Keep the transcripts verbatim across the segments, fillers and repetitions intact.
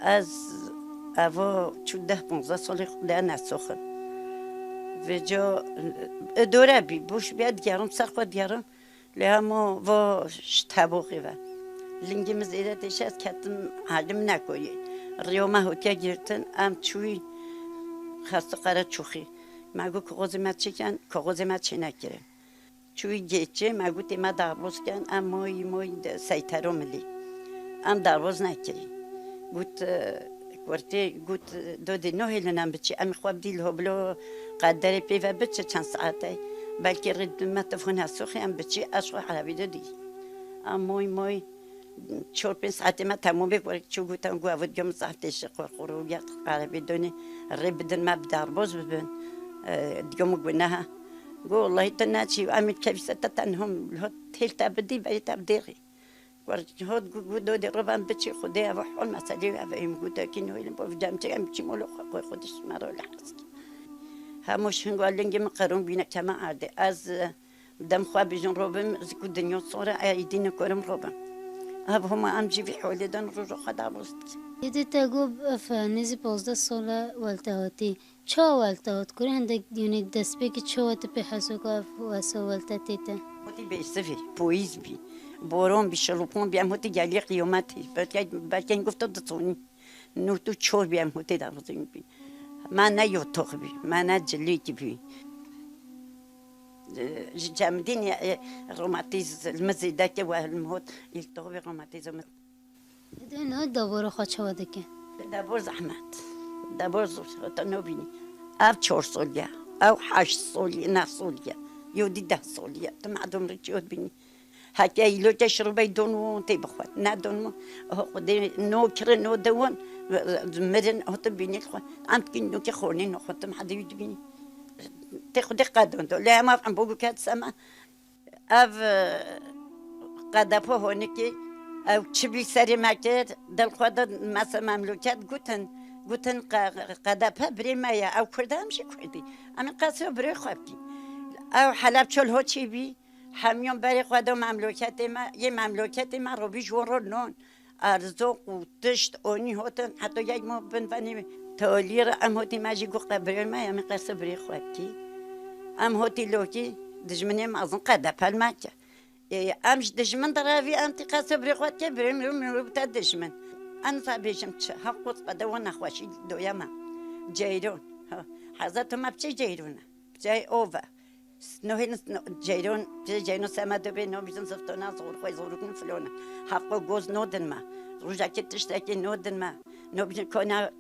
Ez eva çû deh ponzdeh salê xwe de nesoxin. Vêca, e, dore bî, boş bî, ez digerim, ser xwe digerim. Lê hema va ji teboxê ve. Lingê min zêde têşe, ez ketim, halim nekoyê. Riyo me hotiye girtin, em çûyî xestu qere çûxî. Me got, kaxozê me çêkin, kaxozê me çênekirin. Çûyî gêçê, me gotê me derbaz kin, em moyî moyî de seytero milî. Em derbaz nekirî. Got, e, kurtê, got, e, dodê nahêlin em biçî, em xwe bidî li ho bilo qederê pê ve biçe çend saetey. Belkî rê me tifxin hesoxê em biçî, ez xwe erebî de dî. Em moy moy çor pênc saetê me temû bê, kurek çû gotin, got, ev diyo min zaf têşe xwe xwe ro ya erebî donê, rê bidin me bi derbaz bibin. E, diyo min got, neha. Got, wellahî tu neçî, em ê kevîse te tenhom, li hot têl te bidî, berê te bidêrî. Hot gu, gu dodê rovan biçî, Xwedê ev hol meselê ev ê min gotekî nû êlim bo vîdem çek, em biçî molo xwe, xwe, xwe dişt me ro li hes. Hemû şingo lingê min qerûn bîne keme erdê. Ez, e, dem xwe bijin robim, ez ku dinya sore, e, îdî nikorim robim. Ev hema em jî vî holê de rû ro xwe dabost. Êdî te got, ev, e, nêzî pozdeh sole welte hatî. Çawa welta hot kurê hindek, yanî destpêkî çawa tu pê heso ka ev wesa welta tê te? Hotî bêsivî, poyîz bî, boron bî, şilopon bî, em hotî gelî qiyometî. Belke, belke hingofta ditonî. Nû tu çor bî, em hotî davizîn bî. Me ne yotox bî, me ne cilîk bî. Ji cemidînê, e, romatîz li min zêde ke we li min hot, îltox bî romatîz min. Dê niha debora xwe çawa dike? Debor zehmet. Debor zor. Heta nobînî. Ev çar soliye. Ew heşt soliye, neh soliye. Yo dî deh soliye. Tu mehdomrî çi yod bînî. Heke îloke şirobey don won tê bixwe. Ne don mu? Ho xwedê no kire no dewon. Mirin ho tu bînî xwe. Em kî no ke xornî no xwe tu mehde wî dibînî. Tê xwedê qedon do. Lê hema em bo guket sema. Ev, e, qedepo honikî, ew çi bî serê me kir, dil xwe de mese memlûket gutin, gutin qe-, qedepe birê me ye, ew Kurd e, em jî Kurdî. Em ê qeso birê xwe bikî. Ew Helebço li ho çê bî, hemiyon berê xwe do memlûketê me, yê memlûketê me robî ji wan ro non. Erzok û tişt onî hotin, heta yek mo bin venî tolî re em hotî me jî got qe birê me, em ê qeso birê xwe bikî. Em hotî lokî dijminê mezin qe depel me ke. Ê, em ji dijmin direvî, em tî qeso birê xwe dikê, birê mirû mirû bite dijmin. Em za bêjim çi? Heq qot qede wan nexweşî doya me. Ceyron. Ha, heza tu me biçe Ceyron e. Biçe ov e. Nohê nis-, no-, ceyron, pê ceyno sema dibê, no bijin ziftona zor, xwe zorûkin filona. Haqo goz nodin me. Rojekê tiştekê nodin me. No bijin kona,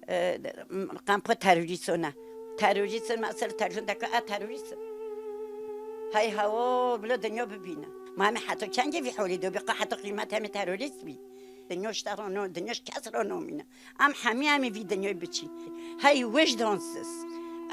e, m-, kampo terorîstona. Terorîstin me ser telefon deke, a terorîstin. Hey hawo, bilo dinya bibîne. Ma em heta kengê vî holî do bî, qa heta qîmet hemê terorîst bî. Dinya ji te re no, dinya ji kes re nomîne. Em hemî em ê vî dinyayê biçîn. Hey wijdansiz.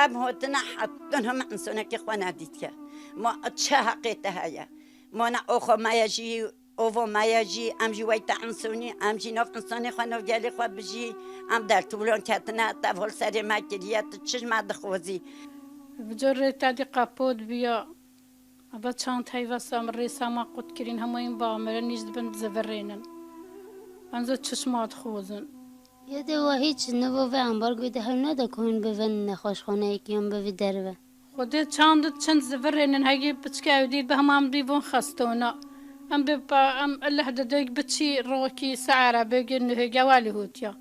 Em hotine hetin him insonekî xwe nedîtiye. Ma çi heqê te heye? Ma ne oxo me ye jî, ovo me ye jî, em jî weyta insonî, em jî nav insonê xwe, nav gelê xwe bijî. Em dertûlan ketine, tev hol serê me kiriye, tu çi ji me dixwazî? Bi carê te dî qepot biya. Eva çand heyva sa min rêsa ma qut kirîn, hema yên bamirin nîş dibin zivirênin. Em zî çişma dixwazin. Yê dê we hîç nivo vê ambargoyê de hewl nede ku hûn bivin nexweşxaneyekî yan bivî derve? Xwedê çand çend zivirênin hegî piçke ew dî bi hema em bî von xestona. Em bê pa, em ileh didek biçî rokî se erebê gê nuhê gewalî hûtiya.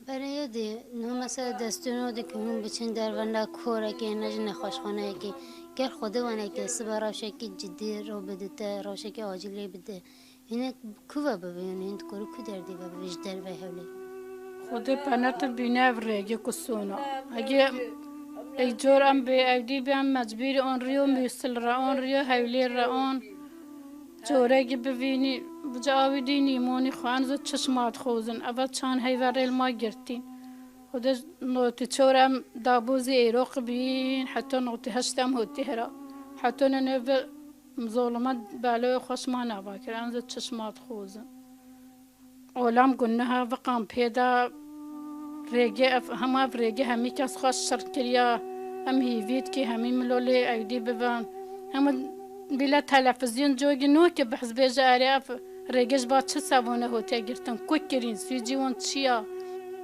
Berê yê dî, niha mesela destûr nodin ku hûn biçin derve ne korekê, ne jî nexweşxaneyekê. Ger Xwedê wenekê, sibe rewşekî cidî ro bidî te, rewşekî acîl rê bidî. Hinek ku ve bibe, yanî hîn dikore ku derdî ve bibe ji derveyê hewlê? Xwedê pene tu bîne ev rêgê ku sona. Hegê ey cor em bê evdî bê em mecbûrî on riyo mûsil re, on riyo hewlê re, on. Corekî bivînî, bi ca wî dî nîmonî xwe, em zî çişma dixwazin. Eva çand heyva rê li ma girtîn. Xwedê notî çor em dabûzî êroq bîn, heta notî heşt em hotî hera. Heta nene ve zolime beloyê xwe şima nava kir, em zî çişma dixwazin. Olam gunneha viqan pê de rêgê ev, hema ev rêgê hemî kes xwe şir kiriya. Em hîvî dikî hemî milolê ewdî bibin. Hema bîle telefizyon cogî nokê bi hizbê ji erê ev Rêge ji ba çi sevûne hote girtin, ku kirîn, sûcî wan çi ya?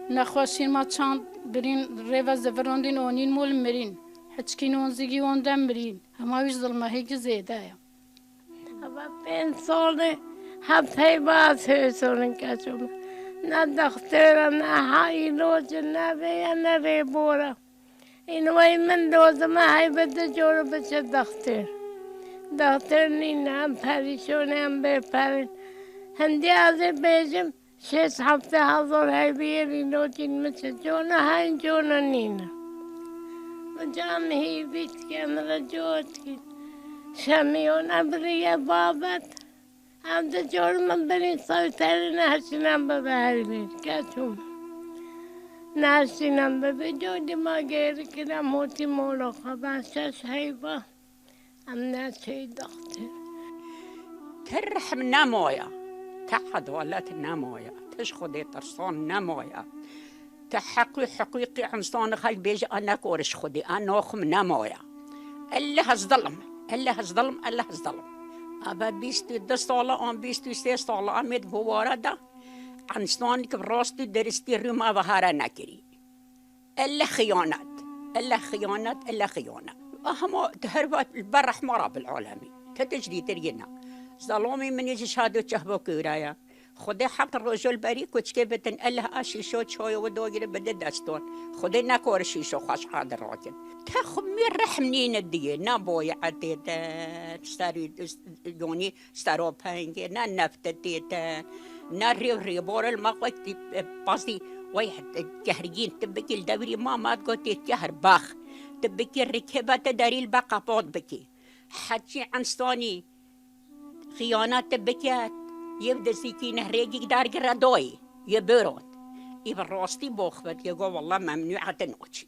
Nexweşîn ma çand birîn, rêve zivirandîn onîn mol mirîn. Hiçkîn wan zîgî wan de mirîn. Hema wî ji zilmehêkî zêde ye. Hava pênc sal e, heft heyva ez hêsorin keçûm. Ne dextêr e, ne ha îloc e, ne vê ye, ne rêbor e. Înwey min dozime heybe di cor biçe dextêr. Dextêr nîne, em perîşon e, em bêperîn. Hindî ez ê bêjim, şêst heftê hezar heyviyê rînotîn min çi cona heyn cona nîne. Min cam hîvî dike, min re cot kî. Şemiyona biriye babet. Em di cor min birîn sewterî neşîne bibe heyvîn. Keçûm. Neşîne bibe. Codî ma gêrikir em hotî mola xwe ben şeş heyva. Em neçey dextêr. Ti rehm nemoya, ti edalet nemoya, ti ji Xwedê tirsan nemoya, ti heqî hiqûqî insana xelk bêje a nekore ji Xwedê, a naxim nemoya. Elleh zilm, elleh zilm, elleh zilm. Eve bîst û du sala an bîst û sê sala em ê di bûwara de, insanî ki bi rast û deristî rûma ve here nekirî. Elle xiyanet. Elle xiyanet, elle xiyanet. Hema tu her va li ber rehma Rabbil Alemîn. Te tiştî tir yina. Zelamê min ê ji şado çehbo kûra ye. Xwedê heft rojol berî koçkê bitin, elle a şîşo çayo we dagire bide destan. Xwedê nekore şîşo xweş adir rakin. Te xwe mê rehm nîne diye, ne boye etê te, serî, yonî Serapengê, ne neftetê te, ne rêv rêbor li me xwe tî, e, pastî wey, e, kehriyên tu bikî li dewrî ma, ma gotê kehrbah. Tu bikî rikê ve te derî li be qepat bikî. Heçî ensanî xiyanet tu bike, yê bi destîkî nehrêgî dergire doyê, yê bêrot. Î bi rastî boxvet, yê go walla memnû etin oçî.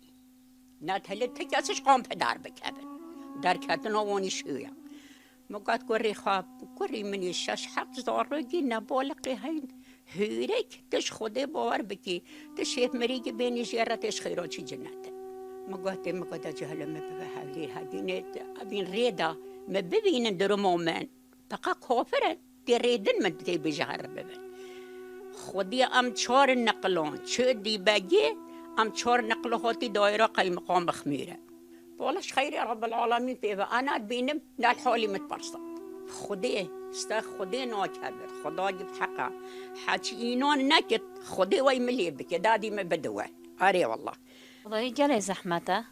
Net hele ti kes ji qampe derbikevin. Derketina wanî şû ye. Min got, kurê xwe, kurê min ê şeş heft zarokî nebaliqê heyn, hûrek, tu ji Xwedê bawer bikî, tu şêf mirîkî bênî jê re tê ji xêra çî cinet e. Min gotê, min gote cihelo min bibe hevlêr hedînê, evîn rê de min bibînin duruma min. Peqa kafir in, tê rê din min tê bêje here bibin. Xwedî em çar neqilan çi dîbegê, em çar neqil hatî daîra qeymiqam bixmîre. Wala ji xeyrê Rabbil Alemîn pê ve, ana dibînim, ne li halî min dipersa. Xwedê, sta Xwedê nakevir, Xweda gî bi heqa. Heçî înan nekit, Xwedê wey min lê bike, dadî min bide we. Arê wallah. Wellahî gelê zehmet e.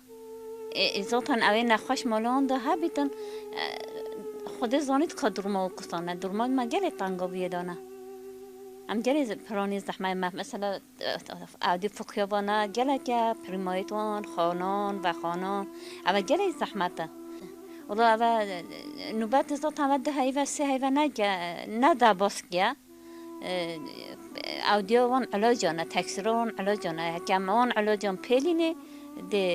Ê, ê, zaten ew ê nexweş mala wan de hebîtin, e, Xwedê zanît ka durma û kisan e. Durma me gelê tenga bûye dane. Em gelê ze-, piranî zehmet me. Mesela, e, ewdî fukiya vana gelek e, prîmayêt wan, xanan, vexanan. Ev e gelê zehmet e. Wela ev e, nûbet zaten ev e du heyve, sê heyve ne ge-, ne de baskiye. Ew diya wan ilacan e, teksîra wan ilacan e. Heke em wan ilacan pêlînê, dê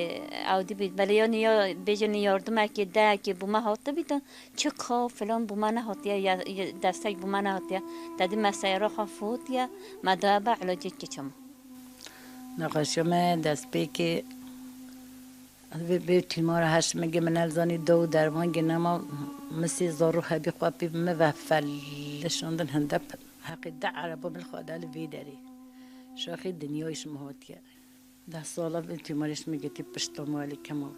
ew dibît. Belê yanî ya bêjin yardimekê, deyekê bo me hatibît, çi ka filan bo me nehatiye, ya, ya destek bo me nehatiye. Te dî me seyara xwe fotiye, me daye be ilacê keçe me. Nexweşiya me destpêkê Vê, vê tîmara heşt min ge min nezanî dew û derman ge nema min sê zarû hebî xwe pî min ve felişandin hinde heqî de erebo min xwe da li vê derê. Şaxî dinyayê ji min hatiye. Deh sala vê tîmarê ji min getî pişta malê Kemal.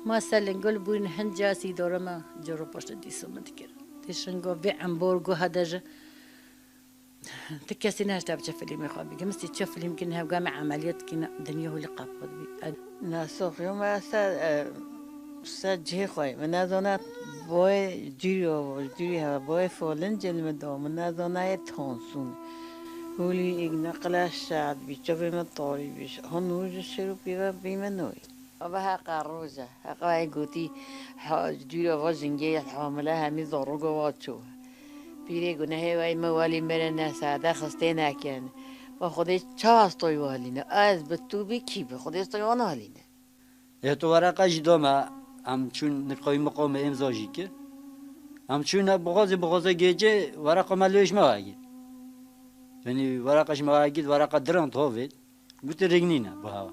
Ma ser lingol bûyne hin ca sîdara me coro paşta dîsa min dikir. Tê şinga vê embargo hede ji Ti kesî nehişte biçe filmê xwe bike. Min sî çi film kirin, hevga me emeliyat kirin, dinya holî qepat bî. Nasoxiyo me ser, e, ser cihê xwe ye. Min nezana boyê cûrî ava, cûrî heva, boyê folin cil min da. Min nezana yê tansûn. Holî êk neqile şad bî, çavê min tarî bî. Hon hûr ji şêr û pîve bî min noyî. Ava heqa roj e. Heqa ê gotî, ha, dûra va jingê hamile hemî zaroka va çû. Pîrê gunehê wey me welî mirin e, sade xistê nekin. Va Xwedê çawa stoy walîne? Ez bi tu bî kî bi? Xwedê stoy wan halîne. Ê tu wereqa jî dome, em çûn li qeymiqamê îmza jî kir. Em çûne bixwazê bixwaze gêcê wereqa me lê ji me wegî. Yanî wereqa ji me wegî, wereqa dirand hovê. Gotin rêk nîne, bi hewa.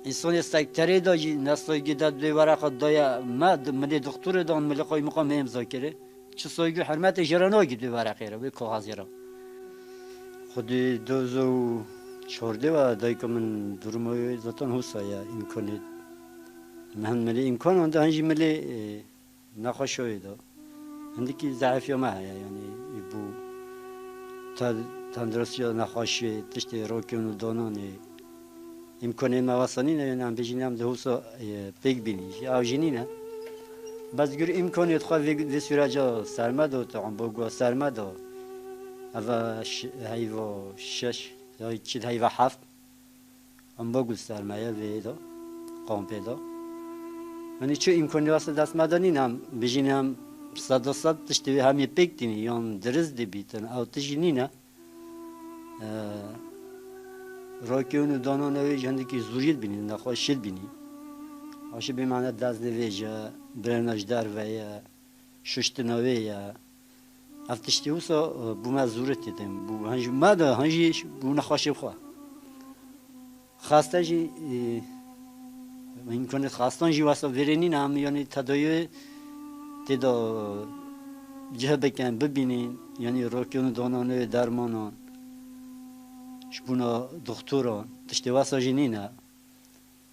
Însanê sekterê de jî, nestayî da dê wereqa daye me, di-, min ê dixtorê dan, min li qeymiqamê îmza kirê. Çi soygî hurmetê jê re nagî dê wereqê re, wê kaxezê re. Xwedî du hezar û çardeh ve dayika min duruma wê zaten hosa ye, îmkanê min hin milê îmkanan de, hin jî milê, e, nexweşa wê de. Hindikî zeefiya me heye, yanî bû te-, tenduristiya nexweşê, tiştê rokên û dananê. Îmkanê me wesa nîne, yanî em bêjin em di hosa, e, pêk bînî. Jî ew jî nîne. Bes gür îmkanê xwe vê, vê süreca ser me de, te ambargo ser me de. Eva ş-, heyva şeş, ya çi heyva heft. Ambargo ser me ye vê de, kampê de. Yanî çi îmkanê wesa dest me de nîne, em bêjin em sed sed tiştê wê hemî pêk tînî, yan diriz dibîtin, ew tişt jî nîne. Ee, Rakiyun û danana wê ji hindikî zûriyê dibînî, nexweşiyê dibînî. Aşî bê mane dest divêje, birêna ji derve ye, şuştina wê ye. Ev tiştî wisa, e, bû me zûrî tê tên. Bû hin ji me de, hin jî bû nexweşê xwe. Xaste jî, e, îmkanê xastan jî wesa vêrê nîne, em yanî tedawiyê tê de cih bikin, bibînin, yanî rokyon û donan wê dermanan, ji bona doktoran, tiştê wesa jî nîne.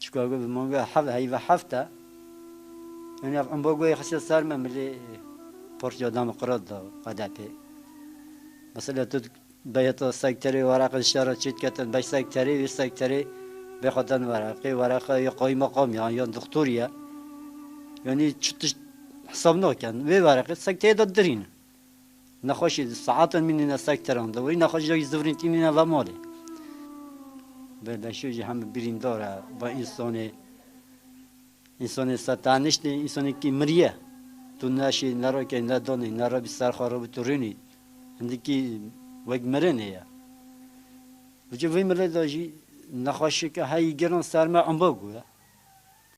Çika ku bi manga hev-, heyva heft e, yanî ev ambargoyê xisiye ser me, milê Partiya Demokrat da, H D P. Mesela tu beyata sekterê wereqê ji şehra çêdiketin, bey sekterê, wê sekterê bê xwe dan wereqê, wereqa ya qaymeqam ya, ya doktor ya. Yanî çi tişt hesab nakin. Wê wereqê sekterê de dirîn. Nexweşî saetan mînîne sekteran de. Wê nexweşî ya zivirîn tînîne ve malê. Bê leşê jî hemî birîndar e. Ve însanê, însanê ser taniştê, însanê kî miriye. Tu neşî, ne rokê, ne donê, ne rebî ser xwe rebî tu rûnî. Hindikî wek mirinê ye. Vêca vê milê de jî nexweşiyeke heyî giran ser me ambargo ye.